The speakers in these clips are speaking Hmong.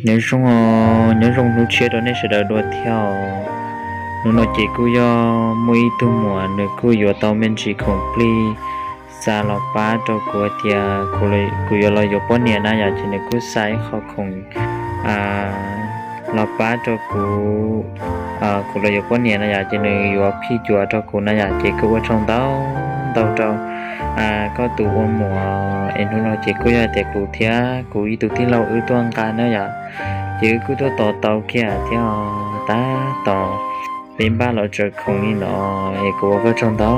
Nyob zoo, nyob zoo hnub tshiab rau nej sawv daws dua thiab os. Hnub no ces kuj yog muaj ib tug muam nws kuj yuav tau me ntsis khoom plig xa los pab rau kuv hais tias kuv yuav los yuav poj niam na yom, ces nws kuj xa ib qho khoom los pab rau kuv, kuv los yuav poj niam na yom, ces nws yuav phij cuam rau kuv na yom, ces kuj ua tsaug ntau ntau rau koj tus ua muam es hnub no ces kuj yog tias kuv thiab kuv ib tug tij laug wb tuaj nqa na yom, ces wb kuj tuaj tos tau kiag thiab os. Tab tom peb npaj los tsaws khoom li no es kuv ua koj tsaug ntau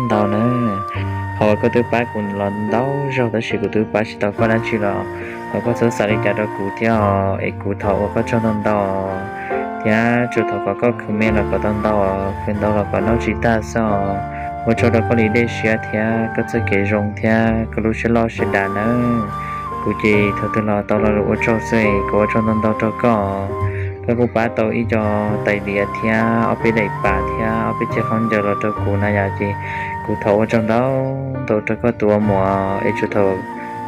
ntau na. Qhov uas koj twb pab kuv los ntau zaug tab sis kuv twb pab tsis tau koj dab tsi los thov koj txhob xav li cas rau kuv thiab os, es kuv thov ua koj tsaug ntau ntau thiab tsuas thov kom koj khwv me los kom tau ntau, khwv ntau los kom noj tsis tag xwb os. Ua tsaug rau koj li dej siab thiab koj txoj kev zoo thiab koj lub siab loj siab dav nawb. Kuv ces thaum twg los tau lo lus ua tsaug xwb, kuv ua tsaug ntau ntau rau koj. Koj kuj pab tau ib co tais diav thiab ob peb daim pam thiab ob peb ceg khaub ncaws los rau kuv na yom, ces kuv thov ua tsaug ntau ntau rau koj tus ua muam es tsuas thov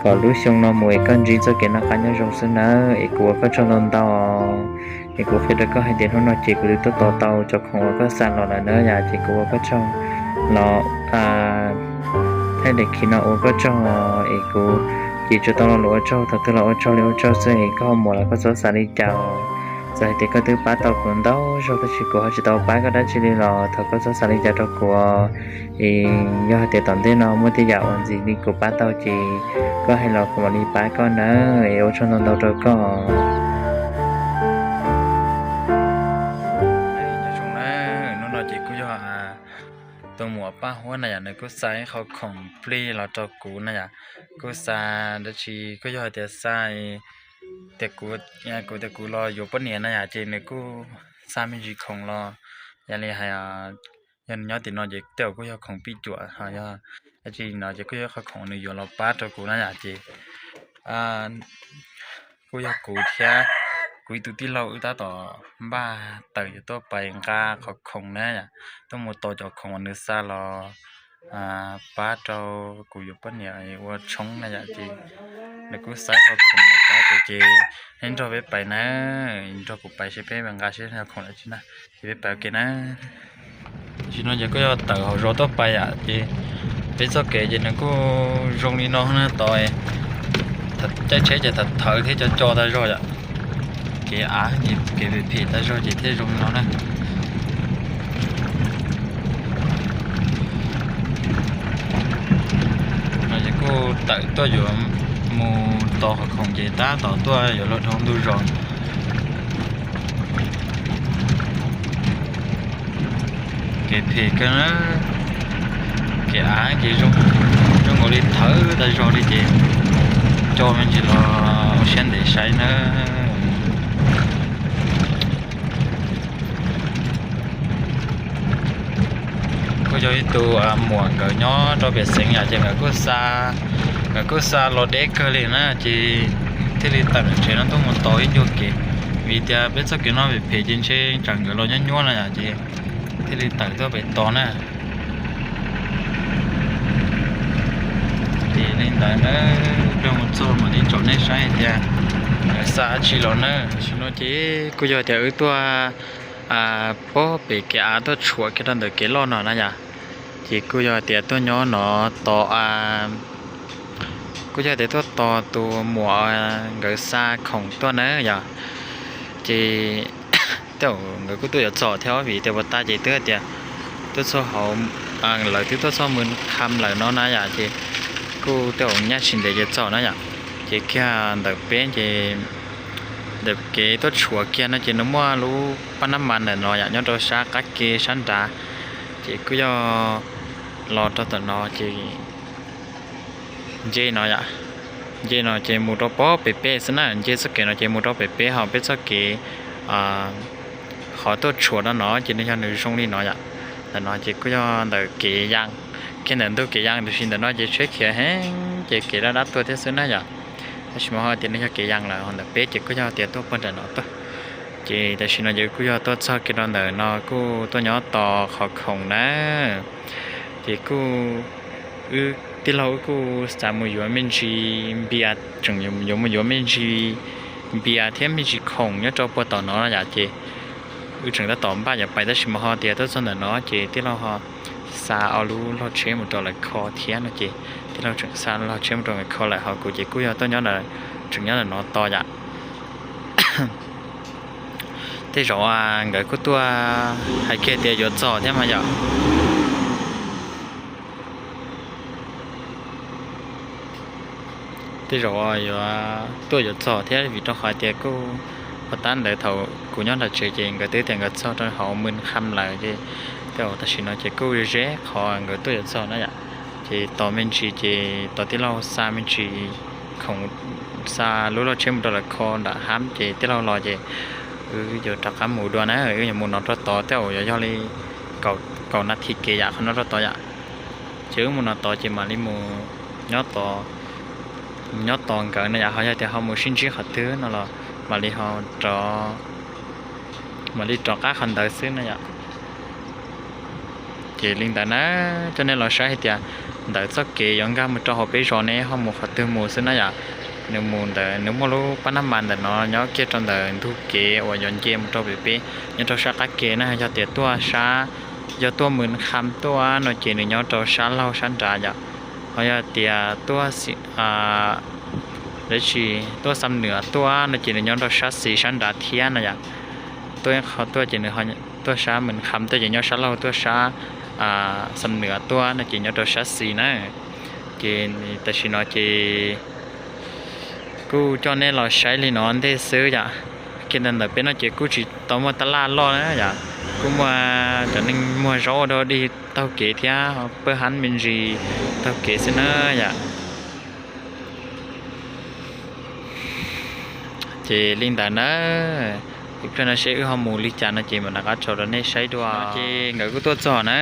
kom lub xyoo no mus es koj ntsib txoj kev noj qab nyob zoo xwb nawb, es kuv ua koj tsaug ntau ntau. Es kuv qhia rau koj hais tias hnub no ces kuv twb tuaj tos tau cov khoom uas koj xa los lawm na yom, ces kuv ua koj tsaug los thaij daim khiv no ua koj tsaug es kuv ces tsuas tau lo lus ua tsaug, thaum twg los ua tsaug li ua tsaug xwb es koj ua muam los koj txhob xav li cas. Txawm hais tias koj twb pab tau kuv ntau zaug tab sis kuv ho tsis tau pab koj dab tsi li los thov koj txhob xav li cas rau kuv. Es yog hais tias tom ntej no muaj tej yam uas ntxiv li kuv pab tau ces koj hais los kuv mam li pab koj nawb, es ua tsaug ntau ntau rau koj. Nyob zoo na, hnub no ces kuj yog tus muam Paj Huab na yom, nws kuj xa ib qho khoom plig los rau kuv na yom, kuj xa dab tsi kuj yog hais tias xa tias kuv, kuv tias kuv los yuav poj niam na yom, ces nws kuj xa me ntsis khoom los. Yog li hais, yog nws nyob tim no ces tej zaum kuj yog khoom pij cuam, ho yog dab tsi no ces kuj yog qhov khoom nws yuav los pab rau kuv na yom, ces kuj yog kuv thiab kuv ib tug tij laug wb tab tom npaj tawm yuav tuaj pais nqa qhov khoom na yom, tuaj mus tos cov khoom uas nws xa los pab rau kuv yuav poj niam ua tshoob na yom, ces nws kuj xa qhov khoom los pab kuv ces neb nrog peb pais na, nrog kuv pais seb peb nqa seb khoom dab tsi na, ces peb pais ua ke na. Tam sim no ces kuj yog tawm hauv zos tuaj pais yom, ces peb txoj kev ces nws kuj zoo li no na, tod caij tsheb ces thawv thawv thiab co co tag zog yom, kev av ces kev phem phem tag zog ces thiaj zoo li no na. No ces kuj tawm tuaj yuav mus tos qhov khoom ces tab tom tuaj yuav luag dhau ntug zos. Kev phem kawg na, kev av ces zoo nkaus li thawv tag zog li ces co me ntsis los ua siab ntev saib na. Kuj yog ib tug muam nkawd nyob rau pem xeev yom, ces nkawd kuj xa, nkawd kuj xa los deb kawg li na, ces thiaj li tawm nrhiav no tuaj mus tos ib ncua kev, vim tias peb txoj kev no phem phem ces ntshe tsam nkawd los nyuab nyuab no yom, ces thiaj li tawm tuaj pem tos na. Ces li ntawd na, peb mus txog mam li tsom nej saib hais tias nkawd xa dab tsi los na. Tam sim no ces kuj yog tias wb tuaj pog pem kev av tuaj tshuam kiag rau ntawm kev loj no na yom, ces kuj yog tias tuaj nyob no tos, kuj yog tias tuaj tos tus muam nkawd xa khoom tuaj na yom, ces tej zaum nkawd kuj tuaj yuav txog thiab vim tias puas tas ces twb hais tias tuaj txog hauv, lawv twb tuaj txog mus kham lawm no na yom, ces kuj tej zaum nyaj tsis ntev ces txog na yom, ces kiag ntawm peb ces ntawm kev tuaj tshuam kiag no ces nws muaj lub paj nab mas ntawm no yom, nyob rau sab qab ke sab nrad, ces kuj yog los rau tom no ces nce no yom, nce no ces mus rau pog pem peb xwb na, nce txoj kev no ces mus rau pem peb ho peb txoj kev qhov tuaj tshuam no no ces nws yog nws zoo li no yom. Ntawm no ces kuj yog ntawm kev ya, kiag ntawm ntug kev ya, tiam sis ntawm no ces tsheb khiav heev ces kev dab dab tuaj thiab xwb na yom. Tab sis mas ho tias nws yog kev ya lawm, ho ntawm peb ces kuj yog tias tuaj puag nram no tuaj. Ces tam sim no ces kuj yog tuaj txog kiag rau ntawm no kuj tuaj nyob tos qhov khoom na. Ces kuj wb tij laug wb kuj xav mus yuav me ntsis npias, tseem yuav mus yuav me ntsis npias thiab me ntsis khoom nyob rau puag tom no yom, ces wb tseem tab tom npaj yuav pais, tab sis mas ho tias tuaj txog ntawm no ces tij laug ho xa ob lub log tsheb mus rau lawv kho thiab no ces tij laug tseem xa log tsheb mus rau nkawd kho lawm, ho kuv ces kuj yog tuaj nyob ntawm, tseem nyob ntawm no tos yom. Tej zaum nkawd kuj tuaj hais kiag tias yuav txog thiab mas yom. Tej zaum yuav tuaj yuav txog thiab, vim rau qhov tias kuj pov tab ntawd thaum kuv nyob nram tsev ces nkawd twb tias nkawd txog rau hauv Mws Kham lawm ces, tej zaum tam sim no ces kuj ze qhov nkawd tuaj yuav txog na yom. Ces tos me ntsis ces tos tij laug xa me ntsis khoom, xa lub log tsheb mus rau lawv kho nram hab ces tij laug los ces wb yuav rov qab mus dua na, wb yuav mus no rau tod, tej zaum yuav yog li kaum nas this kev yam qhov no rau tod yom. Ces wb mus no tod ces mam li mus nyob tod, nyob tos nkawd no yom, ho yog tias ho mus sib ntsib qhov twg no los mam li ho rov, mam li rov qab qhov ntawd xwb na yom. Ces li ntawd na, coj nej los saib hais tias ntawm txoj kev yuav nkag mus rau hauv peb zos ne ho mus qhov twg mus xwb na yom. Nws mus ntawd nws muaj lub pab nab mas ntawm no nyob kiag rau ntawm ntug kev uas yuav nce mus rau pem peb nyob rau sab qab ke na, yog tias tuaj sab, yog tuaj Mws Kham tuaj no ces nws nyob rau sab laug sab nrad yom. Ho yog tias tuaj, lawv tsis, tuaj Xam Nws tuaj no ces nws nyob rau sab xis sab nrad thiab no yom. Tuaj qhov tuaj ces nws tuaj sab Mws Kham tuaj ces nyob sab laug, tuaj sab Xam Nws tuaj no ces nyob rau sab xis na. Ces tam sim no ces kuj coj nej los saib li no ntej xwb yom. Kiag ntawm ntawm peb no ces kuj tsis tau muaj tab laj loj na yom, kuj muaj cov neeg muag zaub ua dog dig taug kev thiab pawg hab me ntsis taug kev xwb na yom. Ces li ntawd na, ib pliag no seb wb ho mus li cas no ces mam rov qab tso rau nej saib dua. Ces nkawd kuj tuaj txog na.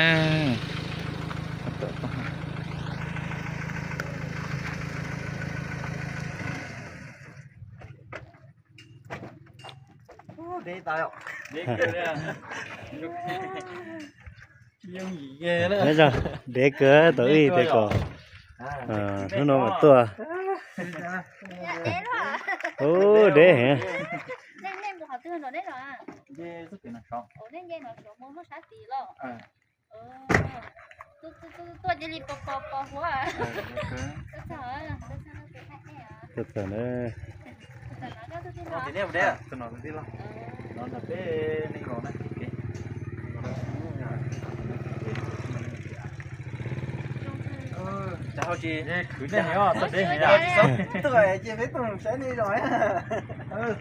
Dev kawg tau ib teg kom hnub no mam tuaj. Ub, dev heev. Tuaj txog na.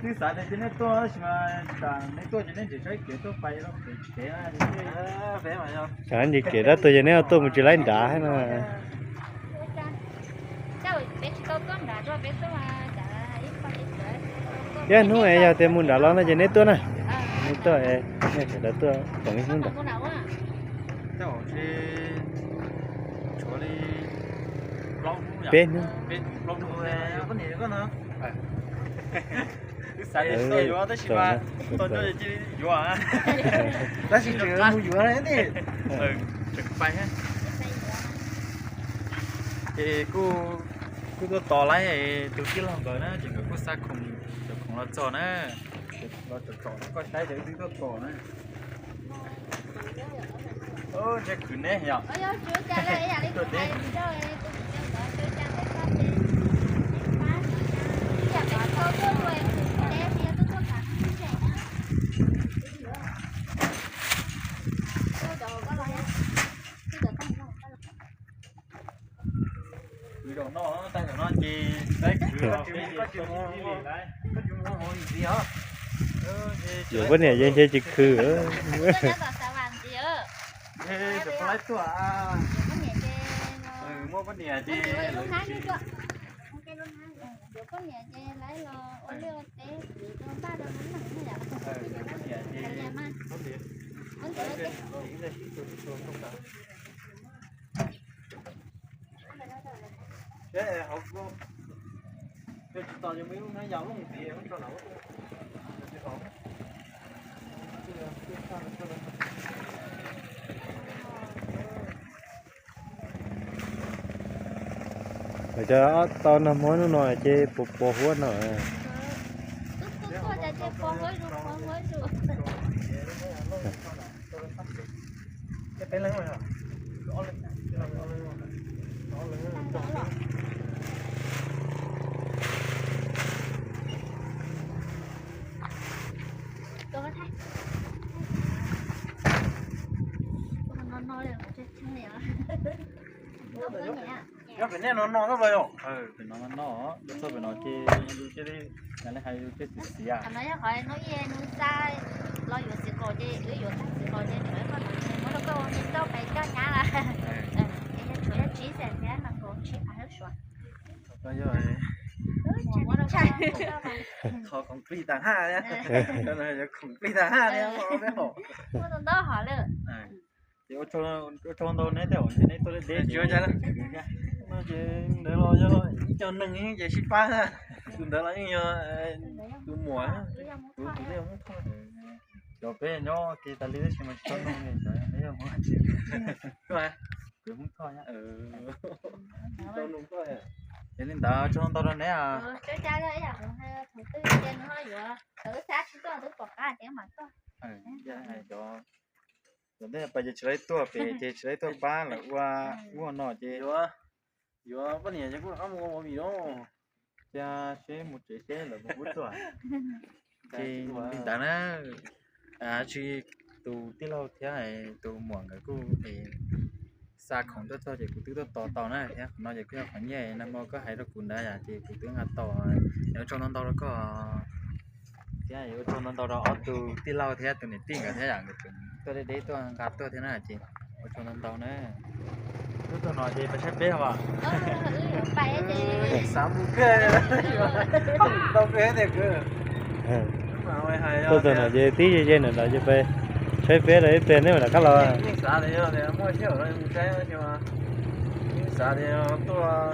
Twb xav tias cia neb tuaj tab sis mas tsam neb tuaj ces neb tseem saib kev tuaj pais rau pem kev. Tsam nce kev dab tuag ces neb tuaj mus tsis laib nrad no. Ib hnub es yog tias mus nrad los no ces neb tuaj na. Neb tuaj es nej sawv daws tuaj koom ib hnub ntawd. Peb hnub. Wb xav tias tuaj yuav tab sis mas tuaj nrad cia li yuav. Tab sis tseem mus yuav ne. Ces kuj, kuj tuaj tos lawm tus tij laug nkawd na, ces nkawd kuj xa khoom, cov khoom los txog na. Los tsom tsom rau koj saib ces wb twb tuaj tos na. Ntshe khwv neb yom. Zaum no, tag zaum no ces, yuav poj niam yeej ntshe tsis khwv. Muaj poj niam ces, Cov tau nag hmo hnub no ces puas pos huab no? Nyob pem nej no no xwb los yog? Pem no no, txog pem no ces yus cia li, yus cia li hais yus cia li xiav. Qhov no yog qhov hnub ib hnub xya los yuav txiv qaub ces wb yuav tag txiv qaub ces nws muab rau koj ua me txoj pem coj nyab lawm. Es tshuav yog tsib xees thiab no kaum tsib av lub suav. Qhov khoom plig tag haj, khoom plig tag haj li peb hom. Muaj ntau hom lawm. Ces ua tsaug ntau neb tej zaum neb tuaj deb deb. No ces ntawd los yog ib co neeg ces sib pab, tus ntawd los yeej yog tus muam, tus tus nej Hmoob Thoj. Cov peb nyob kiag tas li tab sis mas tsis tau noog li, cov neb yog Hmoob Thoj. Kuv Hmoob Thoj. Ces li ntawd tsaug ntau rau neb. Cov ntej pas ces tsis laib tuaj pem ces tsis laib tuaj pab lawv ua ub ua no ces yuav poj niam ces kuj rov qab mus ua movie no. Cia seb mus tsev seb lawv puas pub tuaj. Ces li ntawd na, tsis tus tij laug thiab tus muam nkawd kuj xa khoom tuaj txog ces kuv twb tuaj tos tau na thiab qhov no ces kuj yog qhov nyiaj nag hmo koj hais rau kuv ntawd yom ces kuv twb nqa tau. Ua tsaug ntau ntau rau koj thiab ua tsaug ntau ntau rau ob tug tij laug thiab tus niam tij nkawd thiab yom, nkawd tseem tuaj deb deb tuaj nqa tuaj thiab na ces ua tsaug ntau ntau na. Lub tuaj no ces pais saib peb os. Xav mus kawg, tau kawg tiag kawg. Tuaj txog no ces tib ze ze ntawm no ces pais saib peb rau ib pliag neb mam rov qab los. Yeej xav tias yog tias muaj sij hawm mus saib, yeej xav tias tuaj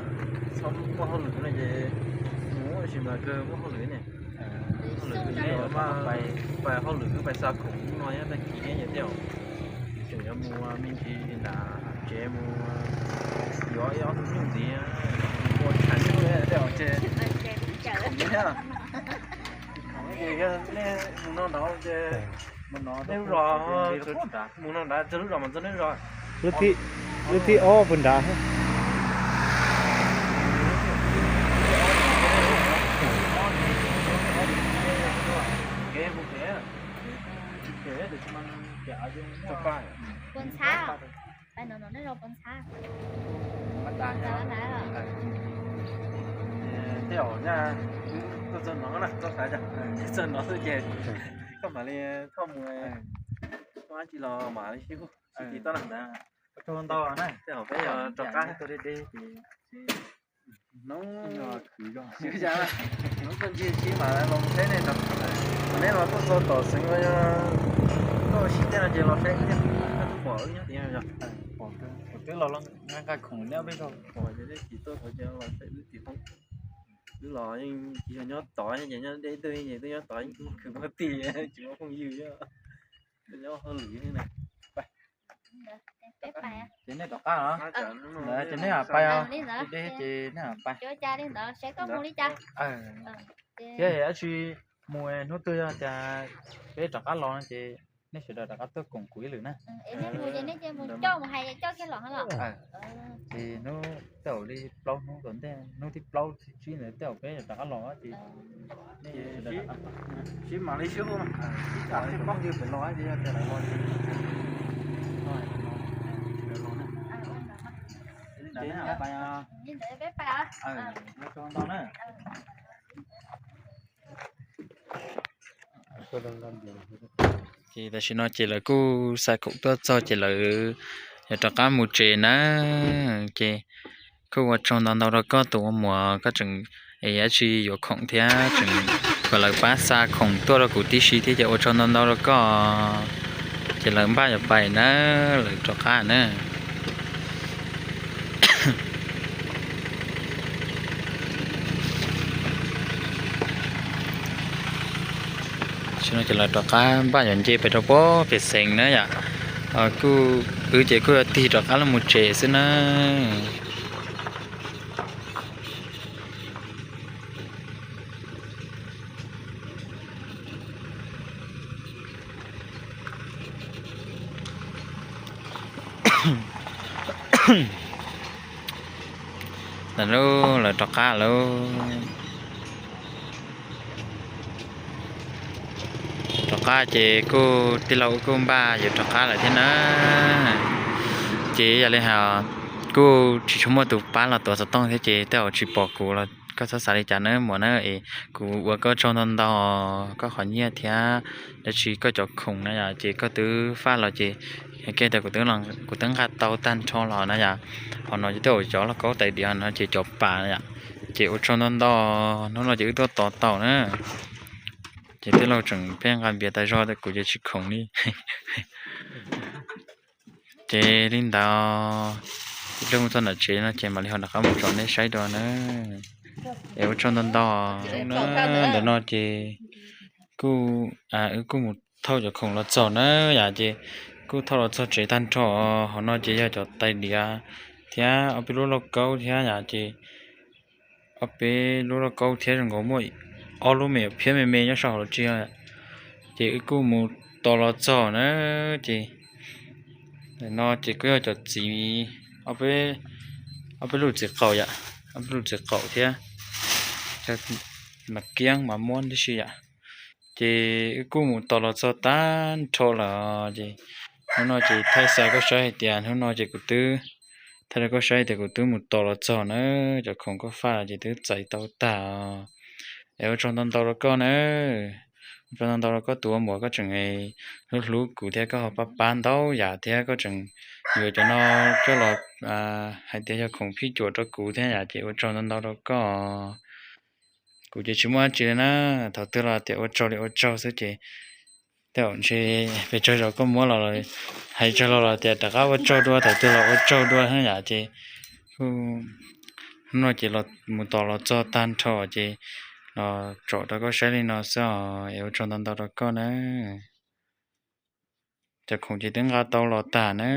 txhob muaj hauj lwm no ces mus tab sis mas kawg muaj hauj lwm ne. Hauj lwm twb yuav mas pais hauj lwm twb pais xa khoom no nyob tag kis thiab ces tej zaum tseem yuav mus me ntsis nram tsev mus yuav ib ob tug nyuj ntxiv mus ua tshav nyuj tej zaum ces khoom thiab. Nej mus no nrad ces nej lub zos, mus no nrad txog lub zos mas txog nej lub zos. Lub thib ob puag nrad. Puas ntxhab? Pais no no nej zos puas ntxhab? Tej zaum nyaj tuaj txog no na, txog xav, txog no xwb ces koj mam li thauj mus, koj dab tsi los mam li sib hu sib tim toj na. Ua tsaug ntau na, tej zaum peb yog rov qab tuaj deb deb ces hnub, hnub tuaj ntsis sib mam los saib nej, neb los tuaj txog tom xeev los yog tuaj ua si tej no ces los saib thiab, koj twb pom wb nyob tid. Pom, twb los nqa khoom nyob peb zos, pom ces tsis tuaj qhov ces los saib wb tim Hmoob. Wb los yeej tsis yog nyob tod ces nyob deb twg ces twb nyob tod, khwv muag tig tsis muaj phooj ywg, nyob hauj lwm thiab na. Ces nej rov qab los? Ces nej pais os, deb ces nej pais. Thiab dab tsi mus hnub twg yog tias peb rov qab los no ces nej sawv daws rov qab tuaj koom kuv ib lwm na. Ces hnub tej zaum li plaub hnub tom ntej, hnub thib plaub thib tsib ntawd tej zaum peb rov qab los ces nej sawv daws rov qab. Sib mam li sib hu, sib tham sib paub yog pem los ces yog tias lawv los ces sawv daws los na. Ces nej pais os. Ua tsaug ntau na. Ces tam sim no ces lawv kuj xa khoom tuaj txog ces lawv yuav rov qab mus tsev na. Ces kuj ua tsaug ntau ntau rau koj tus ua muam, koj tseem es dab tsi yuav khoom thiab tseem kom lawv pab xa khoom tuaj rau kuv tib si thiab ces ua tsaug ntau ntau rau koj. Ces lawv npaj yuav pais na, lawv rov qab na. Tam sim no ces lawv rov qab npaj yuav nce pem rau puag pem xeev na yom. Kuj wb ces kuj yuav tig rov qab los mus tsev xwb na. Ntawm lub lawv rov qab lawm. Rov qab ces kuj tij laug wb kuj npaj yuav rov qab lawm thiab na. Ces yog li hais kuj tsis tshua muaj tus pab los tuav xov tooj thiab ces tej zaum tsis pom kuv los koj txhob xav li cas nawb muam na. Es kuv ua koj tsaug ntau ntau koj qhov nyiaj thiab dab tsi koj cov khoom na yom, ces koj twb faj los ces, kiag tias kuv twb nqa tau tag nrho los na yom. Qhov no ces tej zaum cov lauj kaub tais diav no ces cov pas na yom. Ces ua tsaug ntau ntau, hnub no ces wb tuaj tos tau na. Ces tij laug tseem pheej nqa npias tas zog kuv ces tsis khoom li. Ces li ntawd, ib pliag mus txog nram tsev no ces mam li ho rov qab mus tsom nej saib dua na. Es ua tsaug ntau ntau na. Ntawm no ces kuj, wb kuj mus thauj cov khoom los txog na yom, ces kuj thauj los txog tsev tag nrho. Hauv no ces yog cov tais diav thiab ob peb lub lauj kaub thiab yom, ces ob peb lub lauj kaub thiab zoo nkaus muaj ob lub me nyuam phiab me me nyob saum hauv los tsis yog. Ces wb kuj mus tos los txog na, ces ntawm no ces kuj yog cov txiv, ob peb lub txiv qaum yom, ob peb lub txiv qaum thiab cov mas kiab mas muab tib si yom. Ces wb kuj mus tos los txog tag nrho lawm ces hnub no ces thaij xa koj saib hais tias hnub no ces kuv twb, thaij rau koj saib hais tias kuv twb mus tos los txog na, cov khoom koj faj los ces twb txais tau tag. Es ua tsaug ntau ntau rau koj na. Ua tsaug ntau ntau rau koj tus ua muam, koj tseem hlub hlub kuv thiab koj ho pab pab ntau yam thiab koj tseem yuav cov no coj los hais tias yog khoom phij cuam rau kuv thiab yom, ces ua tsaug ntau ntau rau koj. Kuv ces tsis muaj dab tsi li na, thaum twg los tias ua tsaug li ua tsaug xwb ces tej zaum ntshe pes tsawg zaus koj muab los hais tsawg los los tias rov qab ua tsaug dua, thaum twg los ua tsaug dua yom. Ces hnub no ces los mus tos los txog tag nrho ces los tsom rau koj saib li no xwb os, es ua tsaug ntau ntau rau koj na. Cov khoom ces twb nqa tau los tag na.